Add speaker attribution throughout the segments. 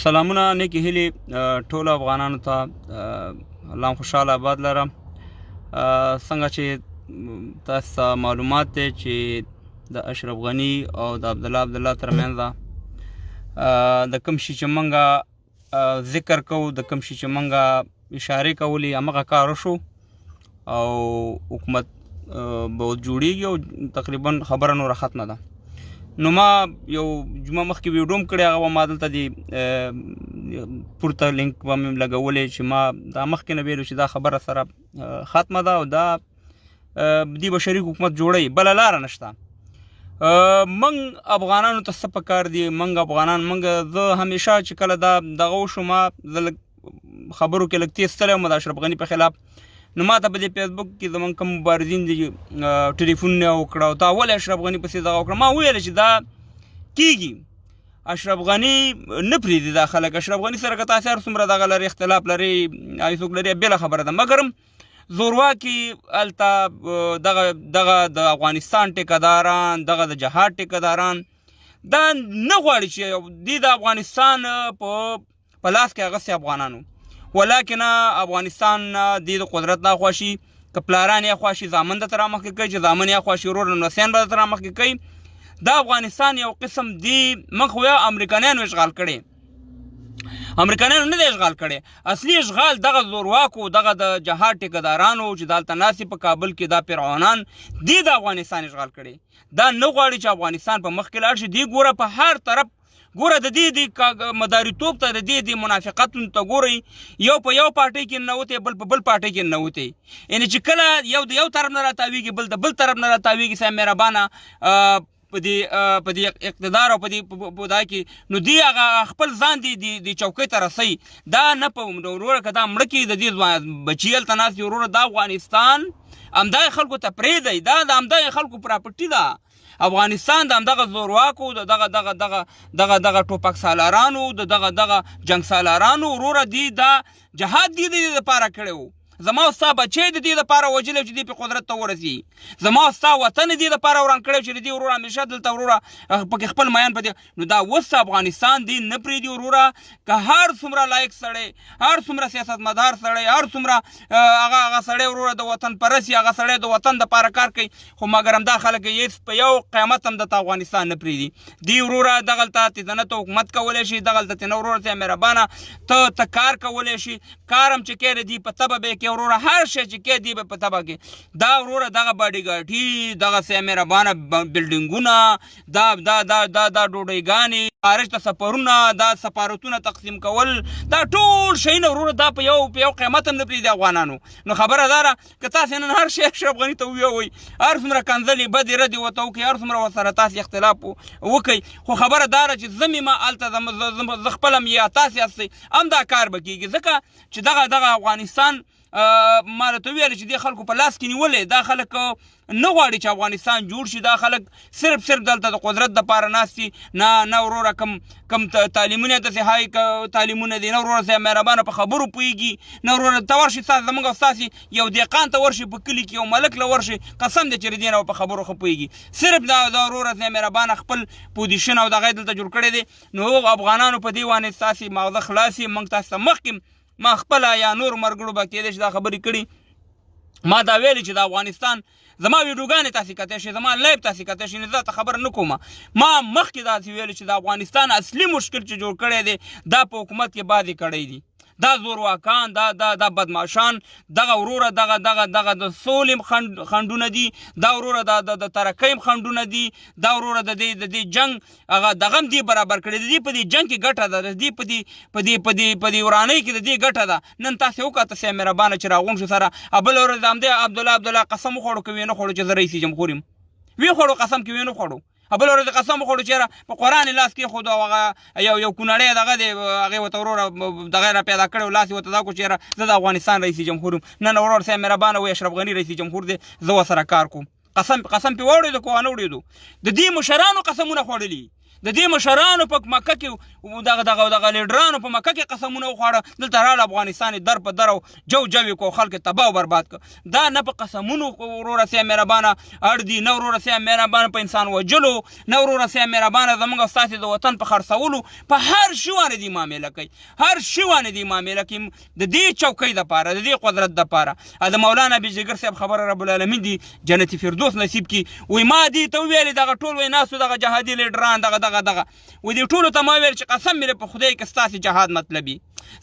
Speaker 1: سلامونه نیکی هیلې ټولو افغانانو ته الله مو خوشحاله آباد لره. څنګه چې تاسو ته معلومات دی چې د اشرف غني او د عبدالله عبدالله ترمنځ د کوم شي چې مونږه ذکر کوو، د کوم شي چې مونږه اشارې کولې، همغه کار وشو او حکومت به جوړیږي او تقریبا خبره نوره ختمه ده. نو ما یو جمعه مخکې ویډیو هم کړې، هغه ما دلته دی پورته لینک به مې لګولی چې ما دا مخکې نه ویلو چې دا خبره سره ختمه ده او دا دی بشري حکومت جوړوي، بله لاره نشته. موږ افغانانو ته څه پکار دي؟ موږ افغانان، موږ زه همیشه چې کله دا دغه وشو، ما زه لږ خبرو کې لږ تېز تللی وم د اشرف غني په خلاف، نو ما ته په دې فیسبوک کې زمونږ کوم مبارزین دي ټلیفون نه وکړه او تا ولې اشرف غني پسې دغه وکړه؟ ما وویل چې دا کیږي، اشرف غني نه پرېږدي دا خلک. اشرف غني سره که تاسې هر څومره دغه لري، اختلاف لري، هر څوک لري، بېله خبره ده، مګرم زورواکي هلته دغه دغه د افغانستان ټیکهداران، دغه د جهاد ټیکهداران دا نه غواړي چې دوی د افغانستان په لاس کې هغسې افغانانو، ولکن افغانستان دې د قدرت نه خوښي، که پلاران یې خوښي زامن درته رامخکې کوي، چې زامن یې خوښي ورور نوسیان به درته رامخکې کوي. دا افغانستان یو قسم دی، موږ خو یا امریکایانو اشغال کړی، امریکایانو نه دی اشغال کړی، اصلي اشغال دغه زورواکو، دغه د جهاد ټیکهدارانو چې دلته ناست په کابل کې، دا فرعونان دی د افغانستان اشغال کړی. دا نه غواړي چې افغانستان په مخ کې لاړ شي. دی ګوره په هر طرف ګوره د دې د مداریتوب ته، د دې د منافقتونو ته ګورئ، یو په یو پارټۍ کې ننوتی، بل په بل پارټۍ کې ننوتی، یعنې چې کله یو د یو طرف نه راتاویږي، بل د بل طرف نه راتاویږي. صاحب مهربانه، په دې اقتدار او په دې په دا کې نو دی هغه خپل ځان دی دی چوکۍ ته رسي. دا نه په وروره که دا مړه کړي د دې بچي هلته ناست دي وروره، دا افغانستان همدا خلکو ته پرېږدئ، دا د همدغه خلکو پراپرټي ده. افغانستان د همدغه زورواکو، د دغه دغه دغه دغه دغه ټوپک سالارانو، د دغه دغه جنګ سالارانو وروره دی دا جهاد دی د دې لپاره کړی وو. زما او ستا بچی د دې لپاره وژلی چې دې په قدرت ته ورسي، زما او ستا وطن دې لپاره وران کړی چې د دې وروره همیشه دلته وروره پکې خپل میان په دې. نو دا اوس افغانستان دی نه پرېږدي وروره، که هر څومره لایق سړی، هر څومره سیاستمدار سړی، هر څومره هغه هغه سړی وروره د وطن پرسي، هغه سړی د وطن دپاره کار کوي، خو مګر همدا خلک یې په یو قیامت هم دته افغانستان نه پرېږدي. دی وروره دغلته ته نه ته حکومت کولی شي، دغلته ته نه وروره ته مهربانه ته ته کار کولی شي، کار هم چې کې دی په تبه به کې وروره، هر شی چې کې دی په تبه کې. دا وروره دغه باډي ګارډي، دغه سه مهربانه بلډینګونه، دا دا دا دا دا ډوډۍګانې، خارج ته سفرونه، دا سفارتونه تقسیم کول، دا ټول شیونه وروره دا په یو قیمت هم نه پرېږدي افغانانو. نو خبره دا ده که تاسې نن هر شی اشرف غني ته ووایئ، هر څومره کنځلې بدې ردې ورته وکړئ، هر څومره ورسره تاسې اختلاف وکړئ، خو خبره دا ده چې زه مې ما هلته زه خپله یم یا تاسې یاستئ، هم دا کار به کېږي. ځکه چې دغه دغه افغانستان ما راته ویل چې دې خلکو په لاس کې نیولې، دا خلک نه غواړي چې افغانستان جوړ شي، دا خلک صرف صرف دلته د قدرت دپاره ناست دي. نه نه وروره، کم کم تعلیمونه داسې های تعلیمونه دي، نه وروره صاحب مهربانه په خبرو پوهېږي، نه وروره ته ورشي ستاسو زموږ او ستاسې یو دهقان ته ورشي په کلي کې، یو ملک له ورشي، قسم دی چې د دې نه په خبرو ښه پوهېږي. صرف دا دا وروره صاحب مهربانه خپل پوزیشن او دغه یې دلته جوړ کړی دی. نو افغانانو په دې باندې ستاسې ماغزه خلاص موږ تاسو ته مخکې ما خپله یا نور مرګړو به کېدای شي دا خبرې کړي، ما دا ویلي چې د افغانستان زما ویډیوګانې تاسې کتی شئ، زما live تاسې کتی شئ، نو زه ته خبره نه کوم. ما مخکې داسې ویلي چې د افغانستان اصلي مشکل چې جوړ کړی دی دا په حکومت کې بعضې کړی دي، دا زورواکان، دا دا دا بدمعشان، دغه وروره دغه دغه دغه د سولې خنډونه دي، دا وروره دا د ترقۍ خنډونه دي، دا وروره د دې د دې جنگ هغه دغه هم دی برابر کړی، د دې په دې جنگ کې ګټه ده، د دې په دې په دې په دې په دې ورانۍ کې د دې ګټه ده. نن تاسې وکاته صاحب مهربانه چې راغونډ شو سره بله ورځ د همدې عبدالله عبدالله قسم وخوړو که ویې نه خوړو چې زه رئیس جمهور یم، ویې خوړو قسم کې ویې نه خوړو، بله ورځ قسم وخوړو چې په قرآن یې لاس کېښودو او هغه یو یو کونړی دغه دی هغې ورته وروره دغه یې را پیدا کړی او لاس یې ورته دا کړو چې یاره زه د افغانستان رئیس جمهور یم. نن ورور صاحب مهربانه وایي اشرف غني رئیس جمهور دی، زه ورسره کار کوم، قسم قسم پې واوړېدو که وانه وړېدو، د دې مشرانو قسمونه خوړلي. د دې مشرانو په مکه کې دغه دغه دغه لیډرانو په مکه کې قسمونه وخوړه، دلته رااله افغانستان در په در او جو جو کو خلک تباہ او برباد ک. دا نه په قسمونو وروره سه مهربانه اړ دي، نه وروره سه مهربانه په انسان وجلو، نه وروره سه مهربانه زمونږ ستاسې د وطن په خرڅولو، په هر شي باندې دي معامله کوي، هر شي باندې دي معامله کوي د دې چوکۍ دپاره، د دې قدرت دپاره. د مولانا بجلیګر صاحب خبره رب العالمین دي جنت فردوس نصیب کی، وی ما دې ته وویلې دغه ټول وی ناستو دغه جهادي لیډران دغه دغه دغه وی دې ټولو ته ما ویل چې قسم مې په خدای که ستاسې جهاد مطلب وي،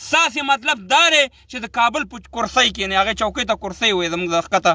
Speaker 1: ستاسې مطلب دا دی چې د کابل په کرسۍ کښېنئ، هغې چوکۍ ته کرسۍ وایي زموږ د ښکته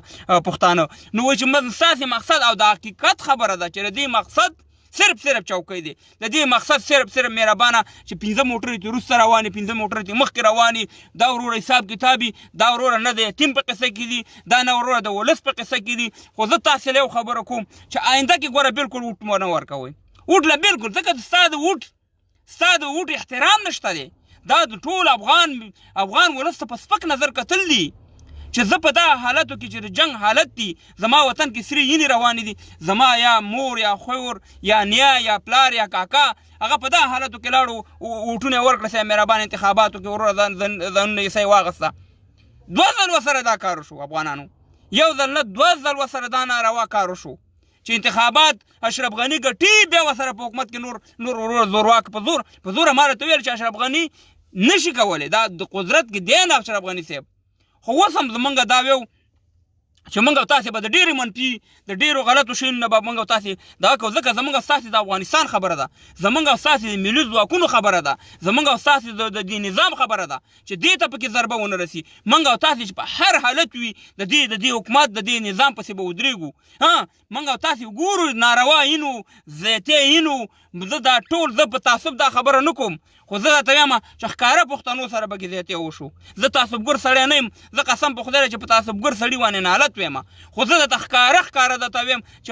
Speaker 1: پښتانه، نو وایي چې ستاسې مقصد او د حقیقت خبره ده چې د دې مقصد صرف صرف چوکۍ دی، د دې مقصد صرف صرف مهربانه چې 5 موټرې ترې وروسته روانې، 5 موټرې ترې مخکې روانې، دا وروره حساب کتابي، دا وروره نه د یتیم په قصه کې دي، دا نه وروره د ولس په قصه کې دي. خو زه تاسې له یو خبره کوم چې آینده کې ګوره بالکل ووټ مو نه ورکوئ، ووټ له بالکل، ځکه ستا د ووټ احترام نشته دی. دا د ټول افغان ولس ته په سپک نظر کتل دي چې زه په دا حالتو کې چې د جنگ حالت دي، زما وطن کې سرې وینې روانې دي، زما یا مور یا خور یا نیا یا پلار یا کاکا هغه په دا حالتو کې لاړو ووټونه یې ورکړه سه مهربان انتخاباتو کې وروره ځانونه یې سه واغسته. 2 ځل ورسره دا کار وشو افغانانو، یو ځل نه 2 ځل ورسره دا ناروا کار وشو چې انتخابات اشرف غني ګټي، بیا ورسره په حکومت کې نور نور ورور زورواک په زور په زوره ما راته ویل چې اشرف غني نشي کولی، دا د قدرت کې دی نه اشرف غني صاحب. خو اوس هم زمونږ دا ویو چې مونږ او تاسې به د ډېرې منفي د ډېرو غلطو شیانو نه به مونږ او تاسې دا کوو، ځکه زمونږ او ستاسې د افغانستان خبره ده، زمونږ او ستاسې د ملي ځواکونو خبره ده، زمونږ او ستاسې د دې نظام خبره ده چې دې ته پکې ضربه ونه رسي. مونږ او تاسې چې په هر حالت وي د دې د دې حکومت د دې نظام پسې به ودرېږو. ها مونږ او تاسې ګورو ناروا اینو زیاتی اینو، زه دا ټول زه په تعصب دا خبره نه کوم، خو زه درته وایم چې ښکاره پښتنو سره پکې زیاتی وشو. زه تعصبګر سړی نه یم، زه قسم په خدای چې په تعصبګر سړي باندې نالت وایم، خو زه درته ښکاره ښکاره درته وایم چې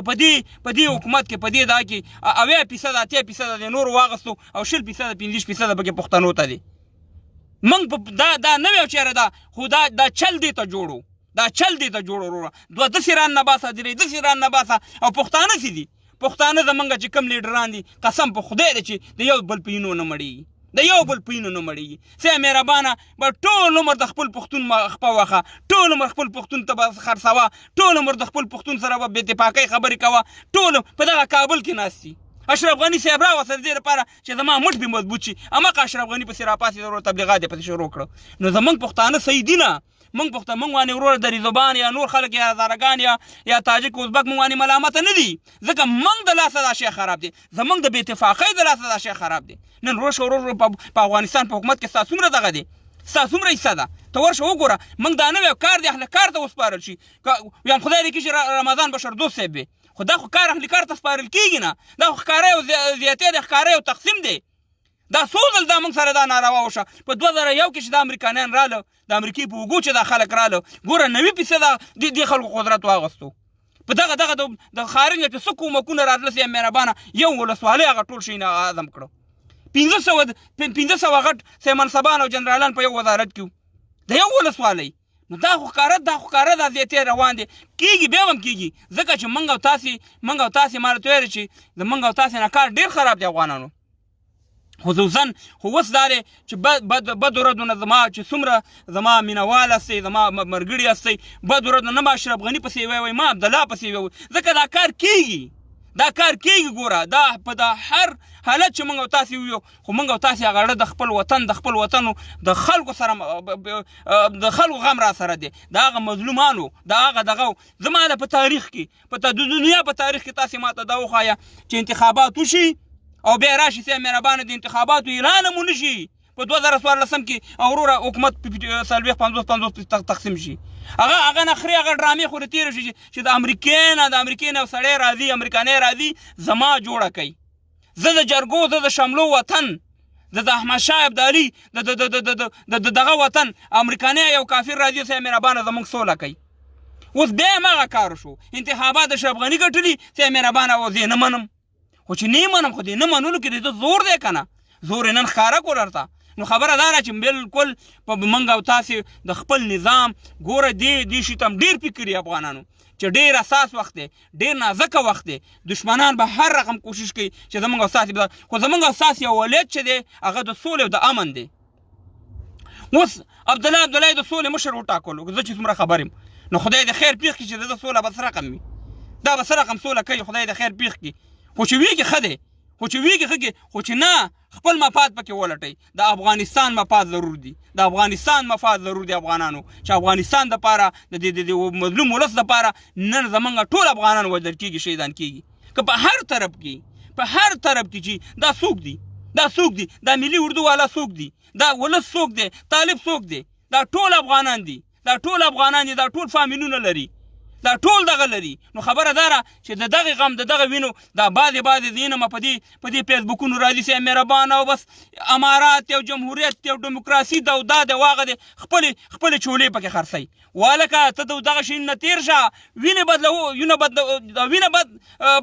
Speaker 1: په دې حکومت کې په دې دا کې 70%، 80% د نورو واغستو او 20%، 25% پکې پښتنو ته دی. موږ په دا نه ویو چې یاره دا خو دا چل دې ته جوړو، دا چل دې ته جوړو وروره، 2 داسې ران نه باسه، 3 داسې ران نه باسه. او پښتانه څه دي؟ پښتانه زمونږ چې کوم لیډران دي قسم په خدای دی چې د یو بل په وینو نه مړېږي، د یو بل په وینو نه مړېږي. څه مهربانه به ټول عمر د خپل پښتون خپه وخه، ټول عمر خپل پښتون ته به خرڅوه، ټول عمر د خپل پښتون سره به بې اتفاقۍ خبرې کوه، ټول په دغه کابل کې ناست دي. اشرف غني صاحب راوسته د دې لپاره چې زما مټ به مضبوط شي، هماغه اشرف غني پسې راپاڅېد وروره تبلیغات یې پسې شروع کړه. نو زمونږ پښتانه صحیح دي نه، مونږ پښتانه مونږ باندې وروره دري زبان یا نور خلک یا هزارګان یا تاجک ازبک مونږ باندې ملامت نه دي، ځکه مونږ د لاسه دا شی خراب دی، زمونږ د بې اتفاقۍ د لاسه دا شی خراب دی. نن ورشه ورور په افغانستان په حکومت کې ستا څومره دغه دی، ستا څومره حصه ده، ته ورشه وګوره. مونږ دا نه وایو کار دې اهل کار ته وسپارل شي، وایم خدای دې کړي چې رمضان بشر دوست صاحب وي، خو دا خو کار اهل کار ته سپارل کېږي نه، دا خو ښکاره یو زیاتی دی، ښکاره یو تقسیم دی. دا څو ځل دا موږ سره دا ناروا وشوه. په 2001 کې چې دا امریکانیان راله، د امریکې په اوږو چې دا خلک راله، ګوره 90% دې خلکو قدرت واغستو. په دغه دغه د خارج نه چې څه کومکونه راتله سي مهربانه یو ولسوالۍ هغه ټول شي نه هضم کړو. 500 غټ سیمنصبان او جنرالان په یو وزارت کې د یو ولسوالۍ. نو دا خو ښکاره، دا خو ښکاره دا زیاتی روان دی، کېږي بیا هم کېږي، ځکه چې مونږ او تاسې ما راته ویل چې د مونږ او تاسې نه کار ډېر خراب دی افغانانو، خصوصا خو اوس دا دی چې بدو ردو نه زما چې څومره زما مینهوال هستئ، زما ملګري هستئ، بدو ردو نه ما اشرف غني پسې وی، ما عبدالله پسې وی، ځکه دا کار کېږي، دا کار کېږي. ګوره دا په دا هر حالت چې مونږ او تاسې ویو، خو مونږ او تاسې هغه اړه د خپل وطن، د خپل وطن د خلکو سره د خلکو غم را سره دی، د هغه مظلومانو، د هغه دغه زما د په تاریخ کې، په د دنیا په تاریخ کې تاسې ما ته دا وښایه چې انتخابات وشي او بیا راشي سه مهربانه د انتخاباتو اعلان هم ونه شي په 2014 کې، او وروره حکومت 40 50 50 تقسیم شي. هغه هغه نخرې هغه ډرامې خو تېرې شي چې د امریکې نه، د امریکې نه سړی راځي، امریکانی راځي زما جوړه کوي، زه د جرګو، زه د شملو وطن، زه د احمد شاه ابدالي د د د د د د دغه وطن، امریکانی یو کافر راځي سه مهربانه زموږ سوله کوي. اوس بیا هم هغه کار شو، انتخابات اشرف غني ګټلي سه مهربانه او زه نه منم، خو چې نه یې منم خو دې نه منلو کې د ده زور دی که نه، زور یې نن ښکاره کړ ورته. نو خبره دا ده چې بالکل په موږ او تاسې د خپل نظام ګوره دې شي ته هم ډېر فکر یې افغانانو چې ډیر اساس وخت دی، ډیر نازکه وخت دی. دشمنان به هر رقم کوشش کوي چې زمونږ او ستاسې، خو زمونږ او ستاسې اولویت چې دی هغه د سولې او د امن دی. اوس عبدالله عبدالله د سولې مشر وټاکلو، زه چې څومره خبر یم، نو خدای دې خیر پېښ کړي چې د ده سوله به څه رقم وي، دا به څه رقم سوله کوي، خدای دې خیر پېښ کړي. خو چې ویږي ښه دی، خو چې ویږي ښه کړي، خو چې نه خپل مفاد پکې ولټئ. د افغانستان مفاد ضرور دي، د افغانستان مفاد ضرور دي افغانانو، چې افغانستان دپاره د دې مظلوم ولس دپاره نن زمونږ ټول افغانان وژل کېږي، شهیدان کېږي. که په هر طرف کې، په هر طرف کې چې دا څوک دي، دا څوک دي، دا ملي اردو والا څوک دي، دا ولس څوک دی، طالب څوک دی، دا ټول افغانان دي، دا ټول افغانان دي، دا ټول فامیلونه لري، دا ټول دغه لري. نو خبره دا ده چې د دغه غم د دغه وینو دا بعضې بعضې ځینې ما په دې فیسبوکونو راځي چې مهربانه او بس امارات او جمهوریت او دیموکراسي ده او دا دی او هغه دی، خپلې خپلې چولې پکې خرڅوي. والکه ته د دغه شي نه تېر شه، وینې بدلو، وینه بدلو، دا وینه بد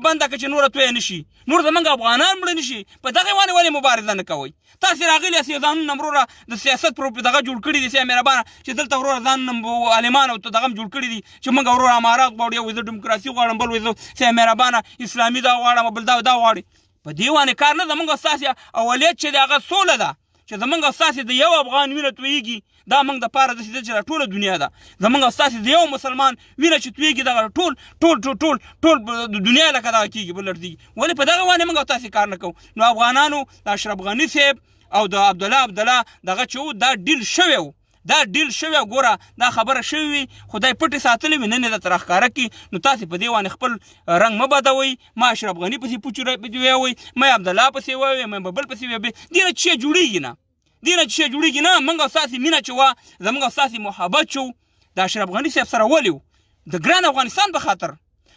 Speaker 1: بنده که چې نوره تویه نه شي، نور زمونږ افغانان مړه نه شي. په دغې باندې ولې مبارزه نه کوئ؟ تاسې راغلي یاست ځانونه وروره د سیاست پر دغه جوړ کړي دي، سیا مهربانه چې دلته وروره ځانونه عالمان او دغه هم جوړ کړي دي چې موږ وروره امارات غواړو، یو زه دیموکراسي غواړم، بل وایي زه سیا مهربانه اسلامي دا غواړم، بل دا دا غواړي. په دې باندې کار نه، زمونږ ستاسې اولیت چې دی هغه سوله ده، چې زمونږ ستاسې د یو افغان وینه تویږي، دا موږ د پاره داسې ده چې دا ټوله دنیا ده. زمونږ ستاسې د یو مسلمان وینه چې تویږي، دغه ټول ټول ټول ټول ټول د دنیا لکه دغه کېږي، بل لړزېږي. ولې په دغه باندې موږ تاسې کار نه کوو؟ نو افغانانو د اشرف غني صاحب او د عبدالله عبدالله دغه چې و، دا ډیل شوی و، دا ډیل شوی. ګوره دا خبره شوې وي، خدای پټې ساتلې وي، نن یې درته راښکاره کړي. نو تاسې په دې باندې خپل رنګ مه بدوئ، ما اشرف غني پسې پوچو ویوئ، ما عبدالله پسې ووی، ما بل پسې ووی، دې نه چې جوړېږي نه، دې نه چې جوړېږي نه. موږ او ستاسې مینه چې وه، زموږ او ستاسې محبت چې و د اشرف غني صاحب سره ولې و؟ د ګران افغانستان په خاطر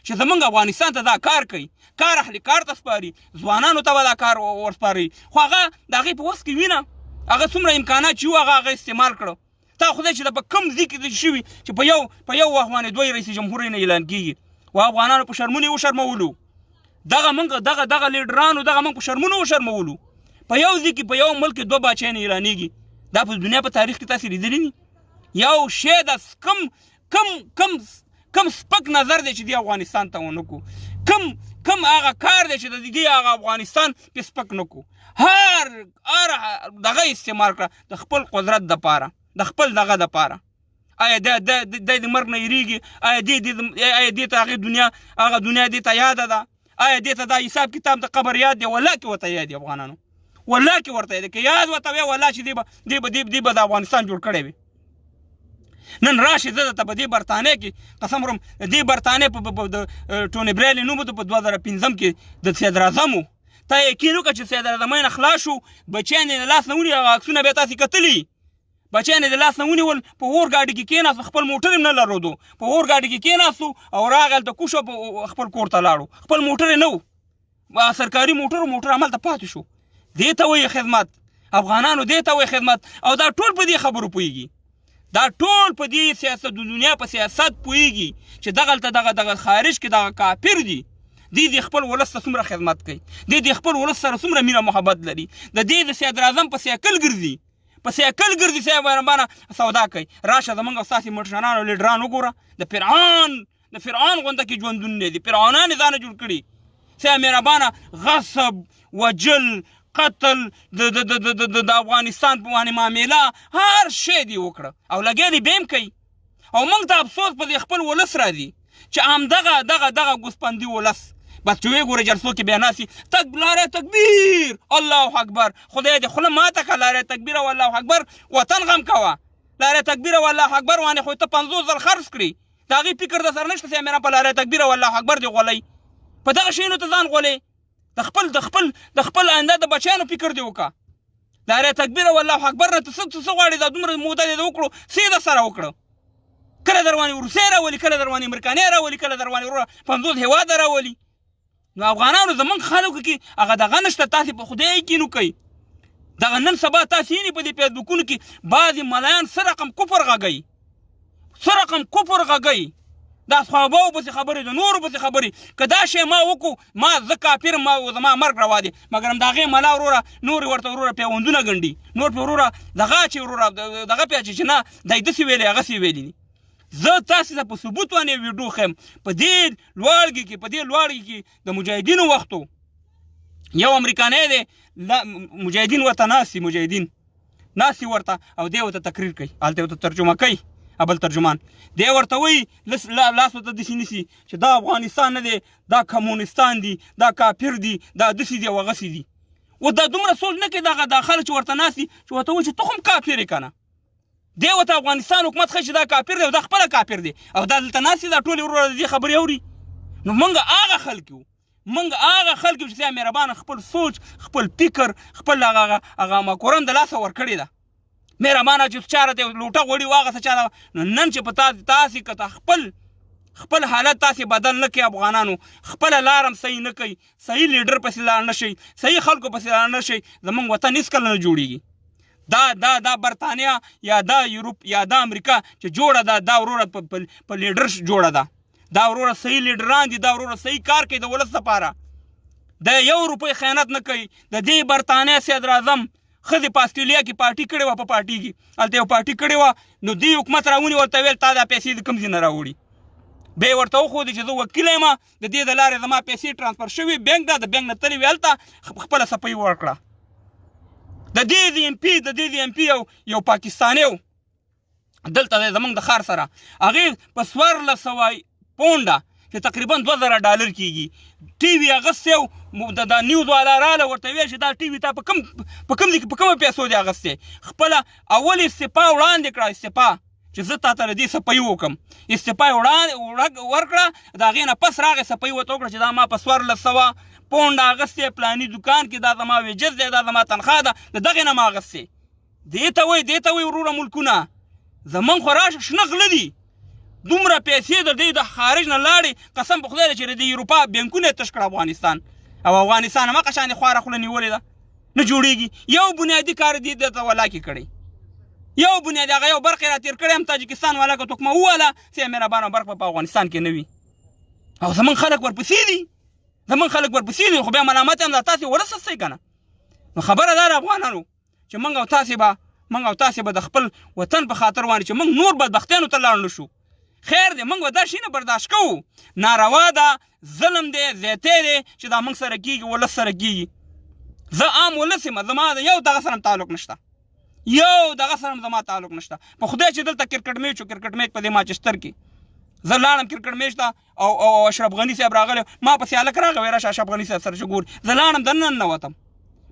Speaker 1: چې زمونږ افغانستان ته دا کار کوي، کار اخلي، کار ته سپاري، ځوانانو ته به دا کار ورسپاري. خو هغه د هغې په وس کې وي نه، هغه څومره امکانات چې وو هغه هغه استعمال کړو. تا خدای چې د په کم ځای کې داسې شوي چې په یو وخت باندې دوی رئیس جمهور نه اعلان کېږي. و افغانانو په شرمونو یې وشرمولو، دغه موږ دغه دغه لیډرانو دغه موږ په شرمونو وشرمولو. په یو ځای کې په یو ملک کې دوه باچایان اعلانېږي، دا په دنیا په تاریخ کې تاسې لیدلي نه یو شی د کم کم کم کم سپک نظر دی چې دی افغانستان ته ونه کو، کم کم هغه کار دی چې د دې هغه افغانستان په سپک نه کو. هر هر دغه استعمال کړه د خپل قدرت د پاره، د خپل دغه د پاره. آیا د د د د مرګ نه یریږي؟ آیا دې دې آیا دې ته هغې دنیا هغه دنیا دې ته یاده ده؟ آیا دې ته دا حساب کتاب د قبر یاد دی؟ والله کې ورته یاد دی افغانانو، والله کې ورته یاد دی. که یاد ورته وی والله چې دې به دې به دې به د افغانستان جوړ کړی وي. نن راشي زه درته په دې برتانیې کې قسم خورم، د دې برتانیې په د ټوني بریلي نوم په 2005 کې د صدراعظم و. تا یقین وکړه چې صدراعظمۍ نه خلاص شو، بچیان یې له لاس نه ونیول، هغه عکسونه بیا تاسې کتلي، بچیان یې د لاس نه ونیول، په اور ګاډي کې کېناستو، خپل موټر یې نه لرودو، په اور ګاډي کې کېناستو او راغی هلته کوشو خپل کور ته لاړو، خپل موټر یې نه و، سرکاري موټر و، موټر هملته پاتې شو. دې ته وایي خدمت افغانانو، دې ته وایي خدمت. او دا ټول په دې خبرو پوهېږي، دا ټول په دې سیاست د دنیا په سیاست پوهېږي چې دغلته دغه دغه خارج کې دغه کافر دي، دې دې خپل ولس ته څومره خدمت کوي، دې دې خپل ولس سره څومره مینه محبت لري، د دې د صدراعظم په سیکل ګرځي، په سیکل ګرځي، صاحب مهربانه سودا کوي. راشه زمونږ او ستاسې مشران او لیډران وګوره، د فرعون د فرعون غونده کې ژوندون نه دي، فرعونان یې ځانه جوړ کړي. صاحب مهربانه غصب، وجل، قتل، د د د د د د افغانستان په باندې معامله، هر شی دی وکړه او لګیا دی بیا هم کوي. او موږ ته افسوس په دې خپل ولس راځي چې همدغه دغه دغه ګوسپندي ولس بس چې ویې ګوره جلسو کې بیا ناست تک لاره تکبیر الله اکبر، خدای دې خوله ماته کړه، لاره تکبیر او الله اکبر، وطن غم کوه، لاره تکبیر او الله اکبر باندې خو ته 50 ځل خرڅ کړي، د هغې فکر د سره نشته چې مې په لاره تکبیر او الله اکبر دې غولئ، په دغه شیانو ته ځان غولې، د خپل د خپل د خپل آینده د بچیانو فکر دې وکړه. لاره تکبیر او الله اکبر نه ته څه څه غواړې؟ دا دومره موده دې وکړو، څه یې در سره وکړو؟ کله در باندې روسیه راولي، کله در باندې امریکانیان راولي، کله در باندې وروره 50 هېواده راولي. نو افغانانو زمونږ خلکو کې هغه دغه نشته، تاسې په خدای یقین وکړئ. دغه نن سبا تاسې وینئ په دې فیسبوکونو کې بعضې ملایان څه رقم کفر غږوي، څه رقم کفر غږوي، د اصحابو پسې خبرې، د نورو پسې خبرې. که دا شی ما وکړو، ما زه کافر، ما زما مرګ روا دی، مګر هم د هغې ملا وروره نور یې ورته وروره پیوندونه ګنډي، نور پرې وروره دغه اچوي، وروره دغه پرې اچوي چې نه دا یې داسې ویلی هغسې ویلي دي. زه تاسې ته په ثبوت باندې ویډیو ښیم. په دې لوړګي کې، په دې لوړګي کې د مجاهدینو وختو یو امریکانی دی، مجاهدین ورته ناست دي، مجاهدین ناست دي ورته، او دی ورته تقریر کوي، هلته ورته ترجمه کوي، بل ترجمان دی ورته وایي، لاس ورته داسې نیسي چې دا افغانستان نه دی، دا کمونستان دي، دا کافر دي، دا داسې دي او هغسې دي. و دا دومره سوچ نه کوي دغه دا خلک چې ورته ناست دي چې ورته وایي چې ته خو هم کافر یې که نه. دی ورته افغانستان حکومت ښيي چې دا کافر دی او دا خپله کافر دی، او دا دلته ناست دي، دا ټولې وروره د دې خبرې اوري. نو موږ هغه خلک یو، موږ هغه خلک یو چې سیا مهربانه خپل سوچ، خپل فکر، خپل هغه هغه مکورم د لاسه ورکړې ده. مهربانه چې چا راته لوټه غوړي واغسته چا. نو نن چې په تاسې که ته خپل خپل حالت تاسې بدل نه کړئ افغانانو، خپله لار هم صحیح نه کړئ، صحیح لیډر پسې لاړ نه شئ، صحیح خلکو پسې لاړ نه شئ، زمونږ وطن هېڅکله نه جوړېږي. دا دا دا برتانیا یا دا یورپ یا دا امریکا چې جوړه ده، دا وروره په لیډر جوړه ده، دا وروره صحیح لیډران دي، دا وروره صحیح کار کوي د ولس لپاره، د یو روپۍ خیانت نه کوي. د دې برتانیا صدراعظم ښځې په اسټرالیا کې پارټي کړې وه، په پارټي کې هلته یو پارټي کړې وه، نو دې حکومت راونیو، ورته ویل تا دا پیسې د کوم ځای نه راوړي؟ بیا یې ورته وښودې چې زه وکیل یم، د دې د لارې زما پیسې ټرانسفر شوي بانک ده، د بانک نه تللې وې هلته خپله سپۍ ورکړه. د دې د ایم پي، د دې د ایم پي یو پاکستانی و دلته دی زمونږ د ښار سره، هغې په 1400 پونډه چې تقریبا 2000 ډالر کېږي ټي وي اخیستی و. د نیوز والا راله ورته ویل چې دا ټي وي تا په کوم په کوم ځای کې په کومو پیسو دې اخیستی؟ خپله اول استعفا وړاندې کړه، استعفا چې زه تا ته له دې سپۍ وکړم، استعفا یې ورکړه. د هغې نه پس راغی سپۍ ورته وکړه چې دا ما په 1400 پونډه اخیستی پلاني دوکان کې، دا زما ویجز دی، دا زما تنخوا ده، د دغې نه ما اخیستی. دې ته وایي، دې ته وایي وروره ملکونه زمونږ خو راشه شنه غله دي، دومره پیسې د دې د خارج نه لاړې، قسم په خدای چې د دې اروپا بانکونه یې تش کړه افغانستان، او افغانستان هماغه شان خواره خوله نیولې ده، نه جوړېږي. یو بنیادي کار دې درته ولا کې کړی، یو بنیادي هغه یو برق یې را تېر کړی هم تاجکستان والا که تکمه وواله سه مهربانه برق به په افغانستان کې نه وي، او زمونږ خلک ورپسې دي، زمونږ خلک ورپسې دي، خو بیا ملامت هم دا تاسې ولس یاستئ که نه. نو خبره دا ده افغانانو چې موږ او تاسې به، موږ او تاسې به د خپل وطن په خاطر باندې چې موږ نور بدبختیانو ته لاړ نه شو، خیر دی موږ به دا شي نه برداشت کوو. ناروا ده، ظلم دی، زیاتی دی چې دا موږ سره کېږي، ولس سره کېږي. زه عام ولس یم، زما د یو دغه سره هم تعلق نشته، یو دغه سره هم زما تعلق نشته. په خدای چې دلته کرکټ میچ و، کرکټ میچ په دې مانچستر کې زه لاړم کرکټ میچ ته، او او اشرف غني صاحب راغلی، ما پسې هلک راغی وایي راشه اشرف غني صاحب سره چې ګوري. زه لاړم دننه ننوتم،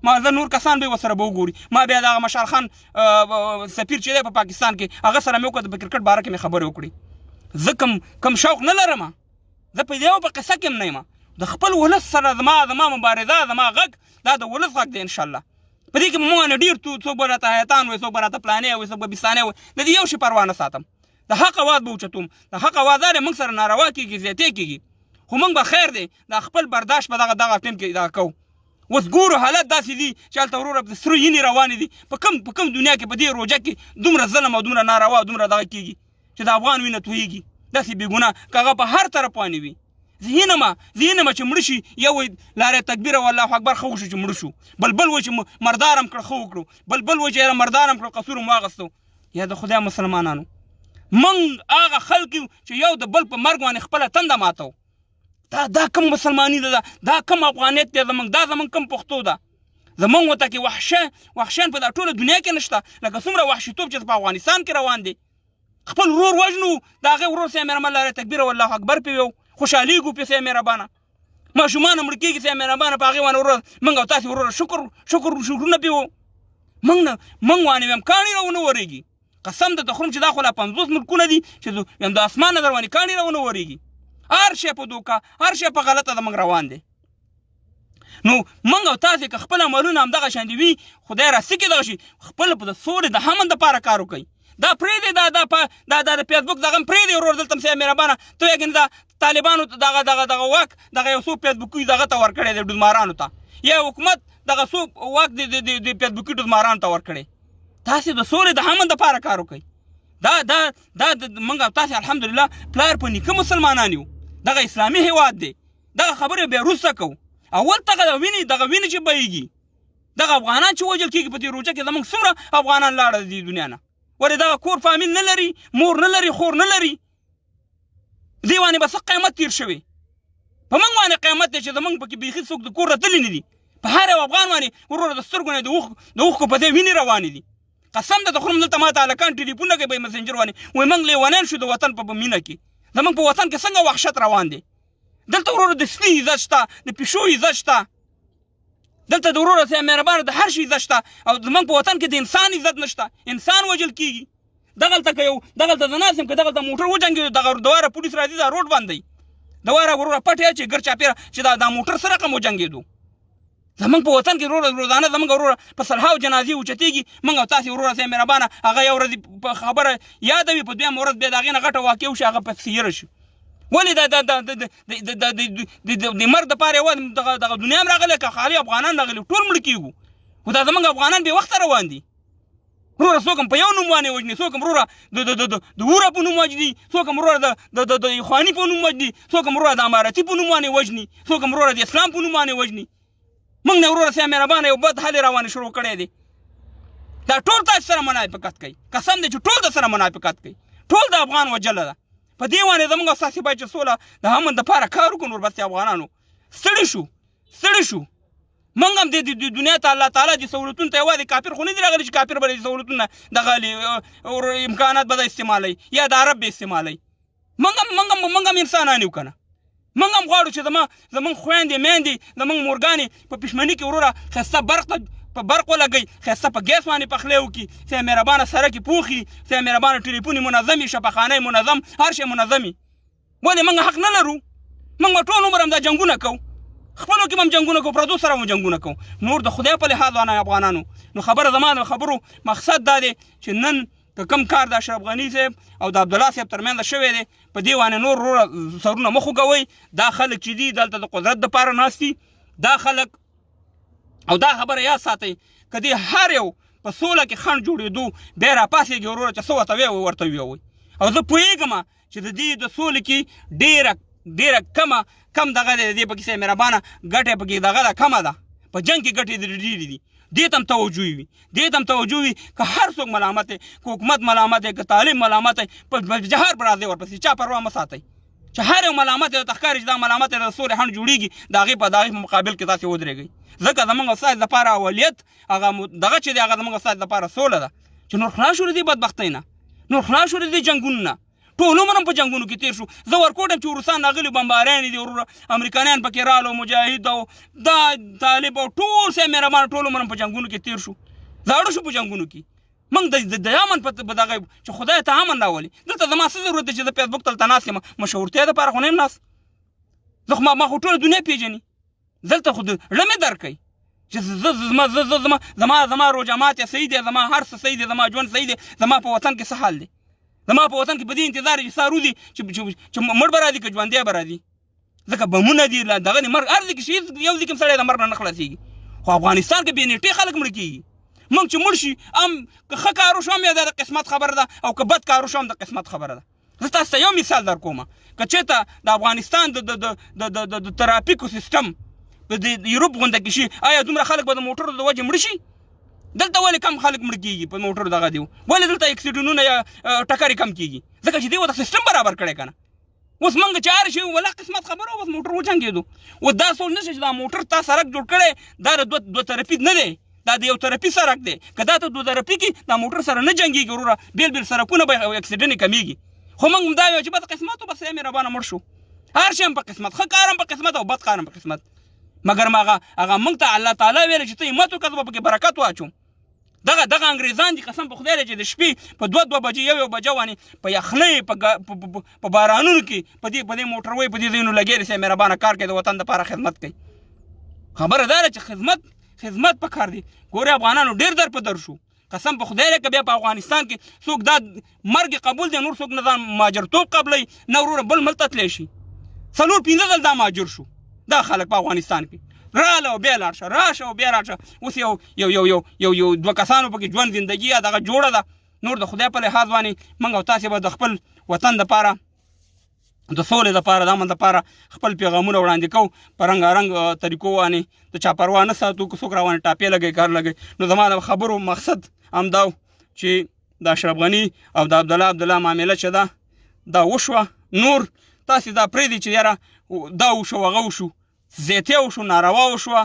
Speaker 1: ما زه نور کسان به ورسره به وګوري. ما بیا دغه مشال خان سفیر چې دی په پاکستان کې، هغه سره مې وکړه، په کرکټ باره کې مې خبرې وکړې. زه کم کم شوق نه لرم، زه په دې او په قصه کې هم نه یم، د خپل ولس سره زما زما مبارزه، زما غږ دا د ولس غږ دی انشاءالله. په دې کې به موږ نه ډېر څوک به راته حیاتان وایي، څوک به راته پلانی وایي، څوک به بستانی وایي، د دې یو شي پروا نه ساتم. د حق اواز به اوچتوم، د حق اواز دا دی موږ سره ناروا کېږي، زیاتی کېږي، خو موږ به خیر دی دا خپل برداشت به دغه دغه ټیم کې دغه کوو. اوس ګورو حالت داسې دي چې هلته وروره د سرو وینې روانې دي، په کوم په کوم دنیا کې په دې روژه کې دومره ظلم او دومره ناروا او دومره دغه کېږي چې د افغان وینه تویږي داسې بېګناه، که هغه په هر طرف باندې وي. زه یې نه چې مړه شي، یو وایي لاره تکبیر او الله اکبر ښه وشو چې مړه شو، بل بل وایي چې مردار هم کړه ښه وکړو، بل بل وایي چې یاره مردار هم کړو قصور هم واغستو. یا د خدای مسلمانانو، موږ هغه خلک یو چې یو د بل په مرګ باندې خپله تنده ماتو. دا دا کوم مسلماني ده، دا کوم افغانیت دی زموږ، دا زموږ کوم پښتو ده؟ زموږ ورته کې وحشیان په دا ټوله دنیا کې نشته لکه څومره وحشیتوب چې په افغانستان کې روان دی. خپل ورور وژنو، د هغې ورور سه مهربانه لاره تکبیر او الله اکبر پې ویو، خوشحالېږو پې سه مهربانه. ماشومان مړه کېږي سه مهربانه په هغې باندې وروره موږ او تاسې وروره شکر شکر شکرونه پې وو. موږ نه موږ باندې هم کاڼي راونه ورېږي، قسم درته خورم چې دا خو لا 50 ملکونه دي چې د اسمان نه در باندې کاڼي راونه ورېږي. هر شی په دوکه، هر شی په غلطه زموږ روان دی. نو موږ او تاسې که خپل عملونه همدغه شان دي وي، خدای را سکې دغه شي، خپل په د سولې د امن دپاره کار وکړئ. دا پرېږدئ، دا دا دا دا د فیسبوک دغه هم پرېږدئ ورور. دلته هم صاحب مهربانه ته وایې ګنې دا طالبانو ته دغه دغه دغه واک دغه یو څو فیسبوکي دغه ته ورکړی دی ډوزمارانو ته، یا حکومت دغه څو واک د د د فیسبوکي ډوزمارانو ته ورکړی. تاسې د سولې د امن دپاره کار وکړئ. دا دا دا موږ او تاسې الحمدلله پلار په نیکه مسلمانان یو، دغه اسلامي هیواد دی. دغه خبرې بیا وروسته کوو، اول دغه وینې دغه وینې چې بهیږي، دغه افغانان چې وژل کېږي په دې روژه کې، زموږ څومره افغانان لاړه د دې دنیا نه. ولې دغه کور فامیل نه لري، مور نه لري، خور نه لري، دې باندې به څه قیامت تیر شوی؟ په موږ باندې قیامت دی چې زموږ پکې بیخي څوک د کور راتلي نه دي. په هر یو افغان باندې وروره د سترګو نه د اوښکو په ځای وینې روانې دي. قسم ده د خورم، دلته ماته هلکان ټلیفون کوي په مسنجر باندې، وایي موږ لیونیان شو د وطن په مینه کې، زموږ په وطن کې څنګه وحشت روان دی. دلته وروره د سپي عزت شته، د پیشو عزت شته، دلته د وروره سره مهربانه د هر شي عزت شته، او زموږ په وطن کې د انسان عزت نشته، انسان وژل کیږي. دغلته که یو دغلته زه ناست یم، که دغلته موټر وجنګېدو، دغه دواره پولیس راځي، دا روډ بندوي، دواره وروره پټې اچوي ګر چاپېره چې دا موټر څه رقم وجنګېدو. زمونږ په وطن کې وروره روزانه زمونږ وروره په سلهاو جنازې اوچتېږي. مونږ او تاسې وروره سره مهربانه هغه یو ورځ په خبره یادوي، په دویمه ورځ بیا د هغې نه غټه واقع وشي، هغه پسې هېره شي. ولې دا دا دا د د د د د د مرګ دپاره یوازې دغه دنیا هم راغلې که خالي افغانان راغلي؟ ټول مړه کېږو، خو دا زمونږ افغانان بې وخته روان دي وروره. څوک هم په یو نوم باندې وژني، څوک هم وروره د د د د وره په نوم وژني، څوک هم وروره د د د د اخواني په نوم وژني، څوک هم وروره د امارتي په نوم باندې وژني، څوک هم وروره د اسلام په نوم باندې وژني. موږ نه وروره سیا مهربانه یو بد حال روان شروع کړی دی. دا ټول تاسو سره منافقت کوي، قسم دی چې ټول د سره منافقت کوي، ټول د افغان وجله ده. په دې باندې زموږ ستاسې باید چې سوله د امن دپاره کار وکړو. نور بس افغانانو ستړي شو، ستړي شو. موږ هم د دنیا ته الله تعالی د سهولتونو ته یوازې کافر خو نه دي راغلي چې کافر به د سهولتونه دغه امکانات به استعمالوي یا د عرب به استعمالوي. موږ هم انسانان یو که نه؟ موږ هم غواړو چې زموږ خویندې میندې، زموږ مورګانې په پښمني کې وروره ښایسته برق ته په برق ولګوي، ښایسته په ګیس باندې پخلی وکړي، سه مهربانه سرک یې پوخي، سه مهربانه ټلیفون یې منظم وي، شفاخانه یې منظم، هر شی منظم وي. ولې موږ حق نه لرو؟ موږ به ټول عمر همدا جنګونه کوو، خپلو کې به هم جنګونه کوو، پردو سره هم جنګونه کوو. نور د خدای په لحاظ وانه افغانانو، نو خبره زما د خبرو مقصد دا دی چې نن که کوم کار د اشرف غني صاحب او د عبدالله صاحب ترمنځ شوی دی، په دې باندې نور وروره سرونه مه خوږوئ. دا خلک چې دي دلته د قدرت دپاره ناست دي، دا خلک، او دا خبره یاد ساتئ، که دې هر یو په سوله کې خنډ جوړېدو بیا راپاڅېږي وروره چې څه ورته ویې ورته ویې. او زه پوهېږم چې د دې د سولې کې ډېره ډېره کمه کم دغه دی، د دې پکې سه مهربانه ګټه پکې دغه ده کمه ده، په جنګ کې ګټې ډېرې دي. دې ته هم توجه وي، دې ته هم توجه وي. که هر څوک ملامت دی، که حکومت ملامت دی، که طالب ملامت دی، په جهار به راځئ ورپسې، چا پروا مه ساتئ. چې هر یو ملامت دی ورته ښکاري چې دا ملامت دی، د سولې خنډ جوړېږي، د هغې په مقابل کې تاسې ودرېږئ. ځکه زمونږ او ستاسې دپاره اولیت هغه دغه چې دی، هغه زمونږ او ستاسې دپاره سوله ده، چې نور خلاص شو له دې بدبختۍ نه، نور خلاص شو له دې جنګونو نه. ټول عمر هم په جنګونو کې تیر شو. زه ورکوټ یم چې روسان راغلي، بمباریان دي وروره، امریکایان پکې رالو، مجاهد او دا طالب او ټول سه مهربان، ټول عمر هم په جنګونو کې تیر شو، زاړه شو په جنګونو کې. موږ د امن په دغه چې خدای ته امن راولي. دلته زما څه ضرورت دی چې زه فیسبوک ته ناست یم؟ مشهورتیا دپاره خو نه یم ناست زه، خو ما خو ټوله دنیا پېژني. دلته خو زړه مې درکوي چې زه زما زه زه زما زما زما روژه ماتې صحیح دی، زما هر څه صحیح دی، زما ژوند صحیح دی. زما په وطن کې څه حال دی؟ زما په وطن کې په دې انتظار چې سار وځي چې مړ به راځي که ژوندی به راځي، ځکه بمونه دي، دغه دی مرګ هر ځای کې شي، یو ځای کې هم سړی د مرګ نه نه خلاصېږي. خو افغانستان کې بې نیټې خلک مړه کېږي. موږ چې مړ شي هم که ښه کار وشو هم یا د قسمت خبره ده، او که بد کار وشو هم د قسمت خبره ده. زه تاسو ته یو مثال در کوم، که چېرته د افغانستان د د د د د د د ترافیکو سیستم د یوروپ غونډه کې شي، آیا دومره خلک به د موټرو د وجې مړه شي؟ دلته ولې کم خلک مړه کېږي په موټرو دغه دی؟ ولې دلته اکسیډنټونه یا ټکرې کم کېږي؟ ځکه چې دوی ورته سیستم برابر کړی که نه. اوس مونږ چې هر شي ولا قسمت خبره، اوس موټر وجنګېدو. اوس دا سوچ نشي چې دا موټر تا سړک جوړ کړی، دا د دوه طرفي نه دی، دا د یو طرفي سړک دی. که دا ته دوه طرفي کې دا موټر سره نه جنګېږي وروره، بېل بېل سړکونه به اکسیډنټ کمېږي. خو موږ دا یو چې بس قسمت و، بس مهربانه مړ شو. هر شی هم په قسمت، ښه کار هم په قسمت او بد کار هم په قسمت. مګر هغه موږ ته الله تعالی ویل چې ته همت وکړه، زه به پکې برکت واچوم. دغه انګریزان دي، قسم په خدای دی چې د شپې په دوه دوه بجې، یو یو بجه باندې په یخنۍ، په بارانونو کې په دې موټروي په دې ځایونو لګیا دي، چې مهربانه کار کوي، د وطن دپاره خدمت کوي. خبره دا ده چې خدمت پکار دی. ګورې افغانانو ډېر در په در شو، قسم په خدای دی که بیا په افغانستان کې څوک دا مرګ قبول دی، نور څوک نه ځان مهاجرتوب قبلوي نه وروره بل ملک ته تللی شي. 4-5 ځل دا مهاجر شو دا خلک په افغانستان کې، راله او بیا لاړ شه، راشه او بیا لاړ شه. اوس یو یو یو یو یو یو دوه کسانو پکې ژوند زندګي یا دغه جوړه ده. نور د خدای په لحاظ باندې موږ او تاسې به د خپل وطن دپاره، د سولې دپاره، د امن دپاره خپل پیغامونه وړاندې کوو په رنګارنګ طریقو باندې، د چا پروا نه ساتو که څوک راوانې ټاپې لګوي کار لګوي. نو زما د خبرو مقصد همدا و چې د اشرف غني او د عبدالله عبدالله معامله چې ده دا وشوه. نور تاسې دا پرېږدئ چې یاره دا وشو هغه وشو، زیاتی وشو، ناروا وشوه،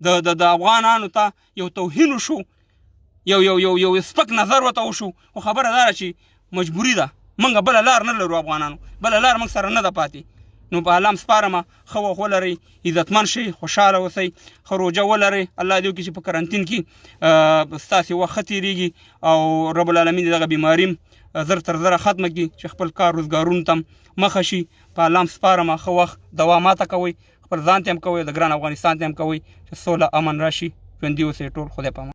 Speaker 1: د د د افغانانو ته یو توهین وشو، یو یو یو یو سپک نظر ورته وشو. خو خبره دا ده چې مجبوري ده، موږ بله لار نه لرو، افغانانو بله لار موږ سره نه ده پاتې. نو په الله سپارم، ښه وخت ولرئ، عزتمن شئ، خوشحاله اوسئ، ښه روژه ولرئ. الله دې وکړي چې په کرنټین کې ستاسې وخت ښه تېرېږي او رب العالمین دې دغه بیماري زر تر زره ختمه کړي چې خپل کار روزګارونو ته مخه شي. په الله سپارم، ښه وخت دوا ماته کوئ، خپل ځان ته هم کوئ، د ګران افغانستان ته هم کوئ چې سوله امن راشي. ژوندي اوسئ ټول، خدای په امان.